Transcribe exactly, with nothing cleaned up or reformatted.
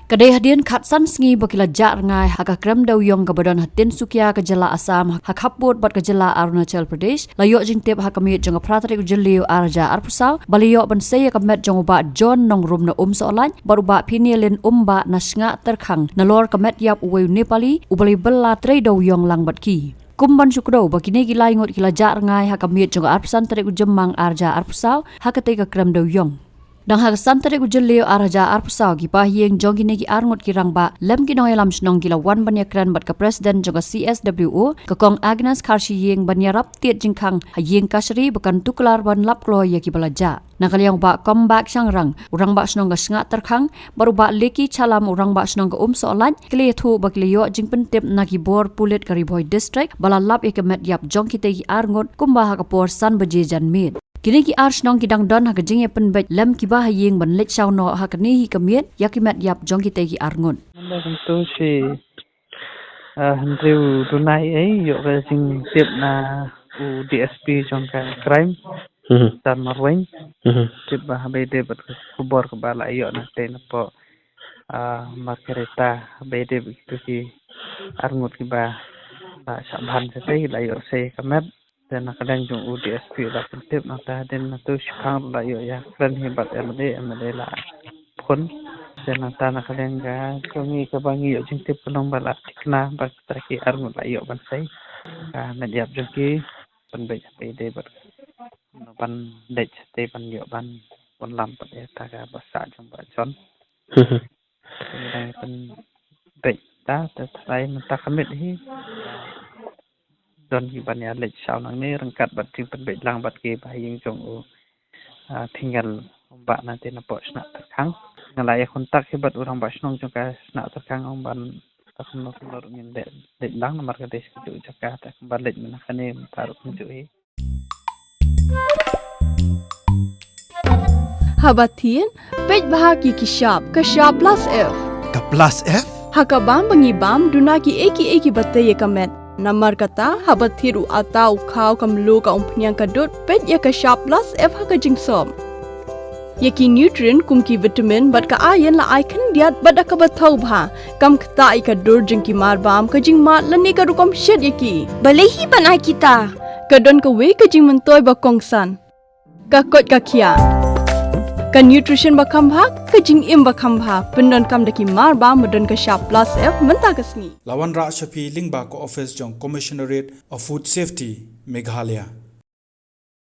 Ka dei hadien khatsan sngi ba ki la jah rngai ha ka krem dewïong kaba don ha Tinsukia ka jylla Assam, ha khappud bad ka jylla Arunachal Pradesh, la ïoh jingtip ha ka miet jong ka phra tarik u Jylliew ar hajar arphew saw, ba la ïoh ban sei ïa ka met jong u Bah John Nongrum na Umsohlait bad u Bah Phinelin Umbah na Sngah Tyrkhang, nalor ka met ïap uwei u Nepali uba la bela trei dewïong lang bad ki. Kum ban shu kdew ba kine ki lai ngut ki la jah rngai ha ka miet jong ka arphew san tarik u Jymmang ar hajar arphew saw ha katei ka krem dewïong. Dang ha ka san tarik u Jylliew ar hajar arphew saw, ki pa ha ïing jong kine ki ar ngut ki rangbah lem ki nongïalam shnong ki la wan ban ïakren bad ka president jong ka C S W O, ka Kong Agnes Kharshiing, ban ïarap tied jingkhang ha ïing kashari ba kan tuklar ban lap kloi ïa kiba la jah. Na ka liang u Bah Kombak Shangrang, u rangbah shnong ka Sngah Tyrkhang, bad u Bah Leki Chalam, u rangbah shnong ka Umsohlait, ki la ïathuh ba ki la ïoh jingpyntip na ki bor pulit ka Ri Bhoi District ba la lap ïa ka met ïap jong kitei ki ar ngut kumba ha ka por san baje janmiet. Kine ki ar shnong ki dang don ha ka jingïapynbeit lem ki ba ha ïing ban leit shaw noh ha kane hi ka miet ïa ki met ïap jong kitei ki ar ngut. Mynta kumto shi, ah, hynriew duna ei ïoh ka jingtip na u D S P jong ka crime, Mhm. Sar Marweiñ. Mhm. Tip ba ha ba ïadei bad ka khubor kaba la ïoh na tei na poh, ah, Margherita, ha ba ïadei bad kito ki ar ngut kiba la shah ban shatei, la ïoh sei ka met. Te na ka liang jong u D S P la pyntip, nangta hadien nangto shipang la ïoh ïakren hi bad M L A, M L A la phone. Te nangta na ka liang ka jong ngi kaba ngi ïoh jingtip ka long ba la thikna ba kita ki ar ngut la ïoh ban sei. Ka met ïap jong ki pynbeit ha ba ïadei bad ban leit shatei ban ïoh ban wanlam pat ïa kata kaba sah jong Bah John. Te ngi dang pynbeit ta, te tharai mynta ka miet hi don hi ban ïa leit shaw nangne ryngkat bad jingpynbeit lang bad ki ba ha ïing jong u, ah, Phinelin Umbah na tei na poh Sngah Tyrkhang. Nga la ïa contact hi bad u rangbah shnong jong ka Sngah Tyrkhang, ong ban ta kumno kumno ruh ngin leit, leit lang namar ka dei shi kajuh jaka, ta kumba leit mynta kane mynta ruh kumjuh hi. Haba thied, peit bha ïa ki shap, ka shap plus F. Ka plus F? Ha ka bam ba ngi bam, duna kiei kiei kiba tei ïa ka met. Namar kata, haba thied u atta, u khaw, ka mluh, ka umphniang, ka dud, peit ïa ka shap plus F ha ka jingsop. Ïa ki nutrient kum ki vitamin bad ka iron la ai khyndiat bad da kaba thaw bha. Kam ktah ïa ka dur jong ki marbam, ka jingmad lane ka rukom shet ïa ki. Balei hi ban ai kita? Ka don kawei ka jingmyntoi ba kongsan. Ka koit ka khiah. Ka nutrition ba kham bha, ka jingim ba kham bha, pyndonkam da ki marbam ba don ka shap plus F mynta ka sngi. La wanrah sha phi lyngba ka office jong Commissionerate of Food Safety, Meghalaya.